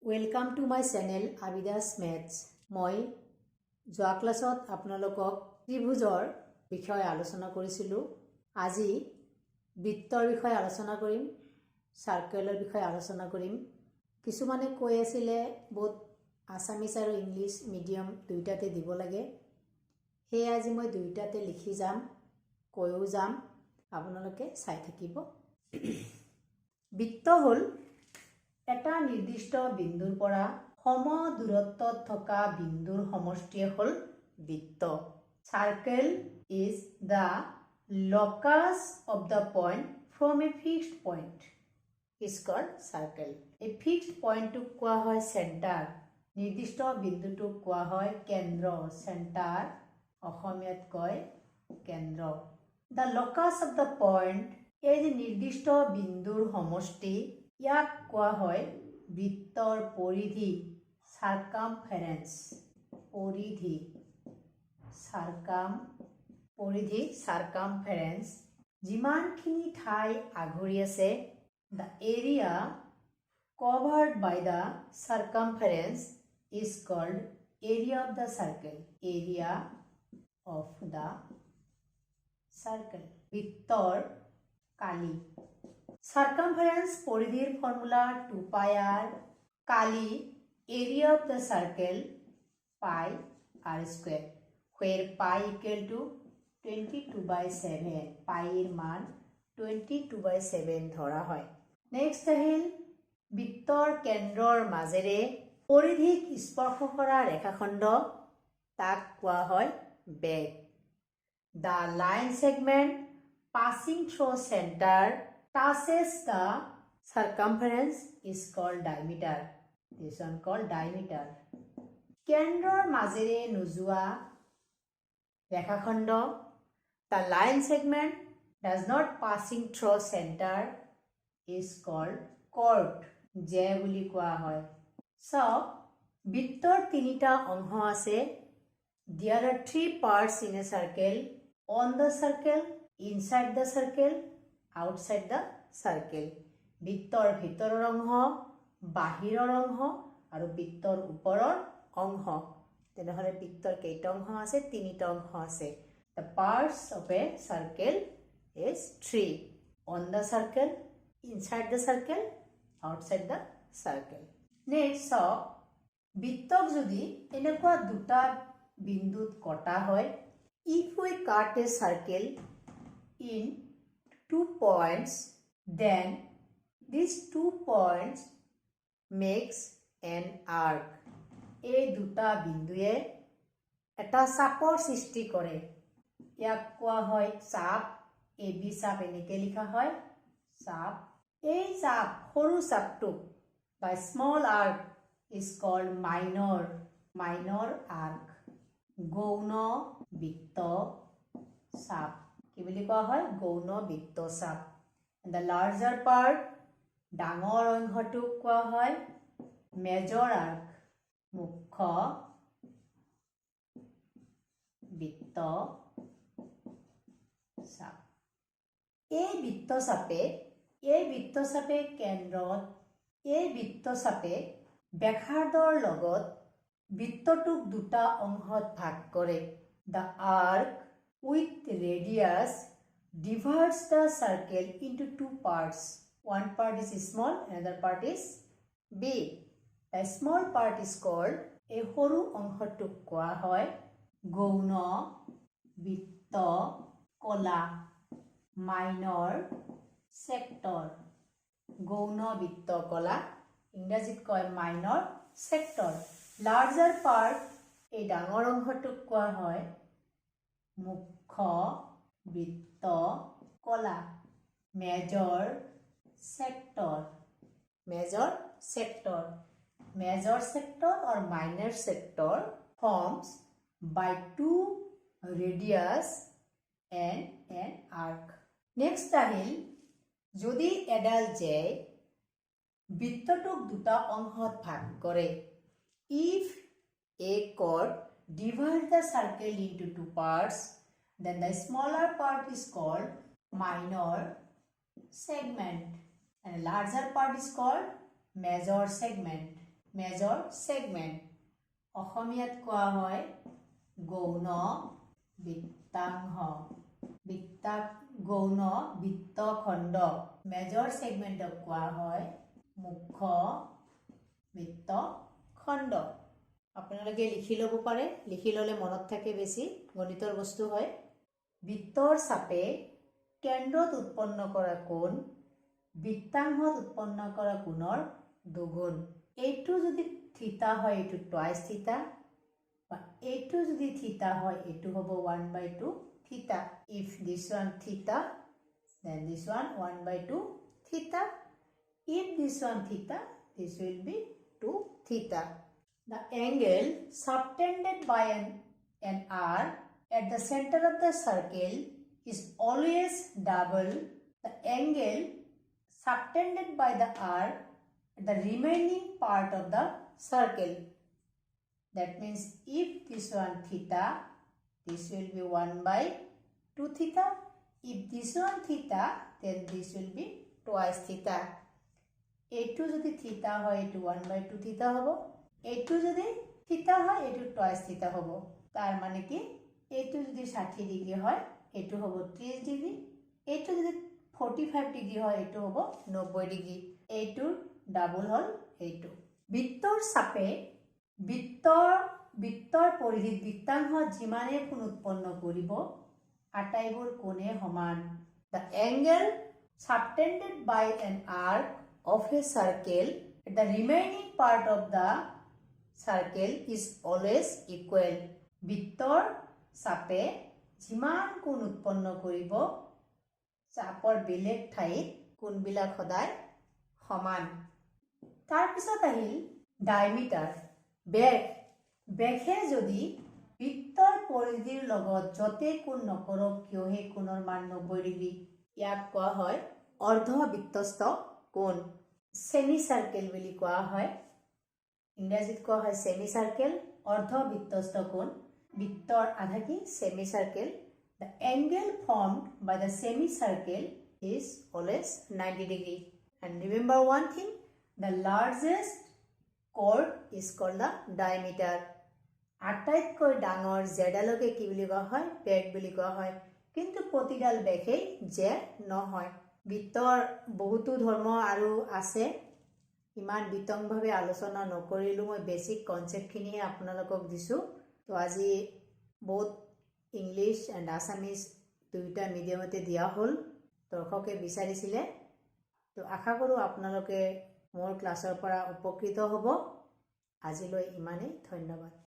Welcome to my channel, Abida's Maths. মই যোৱা ক্লাছত আপোনালোকক ত্ৰিভুজৰ বিষয়ে আলোচনা কৰিছিলোঁ। আজি বৃত্তৰ বিষয়ে আলোচনা কৰিম, চাৰ্কেলৰ বিষয়ে আলোচনা কৰিম। কিছুমানে কৈ আছিলে বহুত আছামিছ আৰু ইংলিছ মিডিয়াম দুয়োটাতে দিব লাগে। সেয়ে আজি মই দুয়োটাতে লিখি যাম, কৈও যাম, আপোনালোকে চাই থাকিব। বৃত্ত হ'ল এটা নিৰ্দিষ্ট বিন্দুৰ পৰা সম দূৰত্বত থকা বিন্দুৰ সমষ্টিয়ে হ'ল বৃত্ত। Circle is the locus of the point from a fixed point is called circle. এই ফিক্সড পইণ্টটোক কোৱা হয় চেণ্টাৰ। নিৰ্দিষ্ট বিন্দুটোক কোৱা হয় কেন্দ্ৰ। চেণ্টাৰ অসমীয়াত কয় কেন্দ্ৰ। The locus of the point, এই যে নিৰ্দিষ্ট বিন্দুৰ সমষ্টি, ইয়াক কোৱা হয় বৃত্তৰ পৰিধি, চাৰ্কামফেৰেন্স। পৰিধি, চাৰ্কাম পৰিধি, চাৰ্কামফেৰেন্স। যিমানখিনি ঠাই আগুৰি আছে, the area covered by the circumference is called area of the circle. Area of the circle, বৃত্তৰ কালি। চাৰ্কামফাৰেন্স, পৰিধিৰ ফৰ্মুলা টু পাই আৰ। কালি, area of the circle, pi r square, where pi equal to 22/7. পাইৰ মান 22/7 ধৰা হয়। Next আহিল, বৃত্তৰ কেন্দ্ৰৰ মাজেৰে পৰিধিক স্পৰ্শ কৰা ৰেখাখণ্ড, তাক কোৱা হয় বেগ। The line segment passing through center touches the circumference is called diameter. This one called diameter. কেন্দ্ৰৰ মাজেৰে নোযোৱা ৰেখাখণ্ড, the line segment does not passing through center is called chord, J বুলি কোৱা হয়। চাওক, বৃত্তৰ তিনিটা অংশ আছে। There are three parts in a circle: on the circle, inside the circle, outside the circle. বৃত্তৰ ভিতৰৰ অংশ, বাহিৰৰ অংশ আৰু বৃত্তৰ ওপৰৰ অংশ। তেনেহ'লে বৃত্তৰ কেইটা অংশ আছে? তিনিটা অংশ আছে। The parts of a circle is three: on the circle, inside the circle, outside the circle. Next চাওক, বৃত্তক যদি এনেকুৱা দুটা বিন্দুত কটা হয়, if we cut a circle in two points, then these two points makes an arc. এই দুটা বিন্দুৱে এটা চাপৰ সৃষ্টি কৰে। ইয়াক কোৱা হয় চাপ। এ বি চাপ এনেকৈ লিখা হয়, চাপ। এই চাপ, সৰু চাপটোক বা small arc is called minor arc, গৌণ বৃত্ত চাপ। কি বুলি কোৱা হয়? গৌণ বৃত্ত চাপ। The larger part, ডাঙৰ অংশটোক কোৱা হয় মেজৰ আৰ্ক, মুখ্য বৃত্ত চাপ। এই বৃত্তচাপে কেন্দ্ৰত, এই বৃত্তচাপে ব্যাসাৰ্ধৰ লগত বৃত্তটোক দুটা অংশত ভাগ কৰে। The arc with radius divides the circle into two parts. One part is small, another part is big. The small part is called, এই সৰু অংশটোক কোৱা হয় গৌণ বৃত্ত কলা, মাইনৰ চেক্টৰ। গৌণ বৃত্ত কলা, ইংৰাজীত কয় মাইনৰ চেক্টৰ। লাৰ্জাৰ পাৰ্ট, এই ডাঙৰ অংশটোক কোৱা হয় মুখ্য বৃত্ত কলা, major sector. Major sector. Major sector or minor sector forms by two radius and an arc. Next আহিল, যদি এডাল জ্যাই বৃত্তটোক দুটা অংশত ভাগ কৰে, if a chord divide the circle into two parts, then the smaller part is called minor segment and larger part is called major segment. major segment. অসমীয়াত কোৱা হয় গৌণ বৃত্তাংশ, গৌণ বৃত্তখণ্ড। মেজৰ ছেগমেণ্টক কোৱা হয় মুখ্য বৃত্তখণ্ড। আপোনালোকে লিখি ল'ব পাৰে, লিখি ল'লে মনত থাকে বেছি, গণিতৰ বস্তু হয়। বৃত্তৰ চাপে কেন্দ্ৰত উৎপন্ন কৰা কোণ বৃত্তাংশত উৎপন্ন কৰা কোণৰ দুগুণ। এইটো যদি থিতা হয়, এইটো টুৱাইচ থিতা, বা এইটো যদি থিতা হয়, এইটো হ'ব 1/2 theta. If this one theta, then this one 1/2 theta. If this one theta, this will be 2 theta. The angle subtended by an arc at the center of the circle is always double the angle subtended by the arc at the remaining part of the circle. That means if this one theta, this will be 1/2 theta. If this one theta, then this will be twice theta. এইটো যদি থিতা হয়, এইটো 1/2 থিতা হ'ব। এইটো যদি থিতা হয়, এইটো twice থিতা হ'ব। তাৰ মানে কি, এইটো যদি 60 ডিগ্ৰী হয়, এইটো হ'ব 30 ডিগ্ৰী। এইটো যদি 45 ডিগ্ৰী হয়, এইটো হ'ব 90 ডিগ্ৰী। এইটোৰ ডাবল হ'ল এইটো। বৃত্তৰ চাপে বৃত্তৰ পৰিধিত বৃত্তাংশত যিমানে কোণ উৎপন্ন কৰিব, আটাইবোৰ কোণে সমান। The angle subtended by an arc of a circle at the remaining part of the circle is always equal. বৃত্তৰ চাপে যিমান কোণ উৎপন্ন কৰিব, চাপৰ বেলেগ ঠাইত কোণবিলাক সদায় সমান। তাৰপিছত আহিল ডায়মিটাৰ, ব্যাস। ব্যাসে যদি বৃত্তৰ পৰিধিৰ লগত য'তে কোণ নকৰক কিয়, সেই কোণৰ মান 90 ডিগ্ৰী। ইয়াক কোৱা হয় অৰ্ধবৃত্তস্থ কোণ, ছেমি চাৰ্কেল বুলি কোৱা হয়। ইংৰাজীত কোৱা হয় ছেমি চাৰ্কেল, অৰ্ধবৃত্তস্থ কোণ। বৃত্তৰ আধা কি semi circle. The angle formed by the semi circle is always 90 degree. And remember one thing, the largest chord is called the diameter. আটাইতকৈ ডাঙৰ জেডালকে কি বুলি কোৱা হয়? বেগ বুলি কোৱা হয়। কিন্তু প্ৰতিডাল বেশেই জে নহয়। বৃত্তৰ বহুতো ধৰ্ম আৰু আছে, ইমান বিতংভাৱে আলোচনা নকৰিলোঁ। মই বেছিক কনচেপ্টখিনিহে আপোনালোকক দিছোঁ। তো আজি বহুত ইংলিছ এণ্ড আছামিজ দুয়োটা মিডিয়ামতে দিয়া হ'ল, দৰ্শকে বিচাৰিছিলে। তো আশা কৰোঁ আপোনালোকে মোৰ ক্লাছৰ পৰা উপকৃত হ'ব। আজিলৈ ইমানেই, ধন্যবাদ।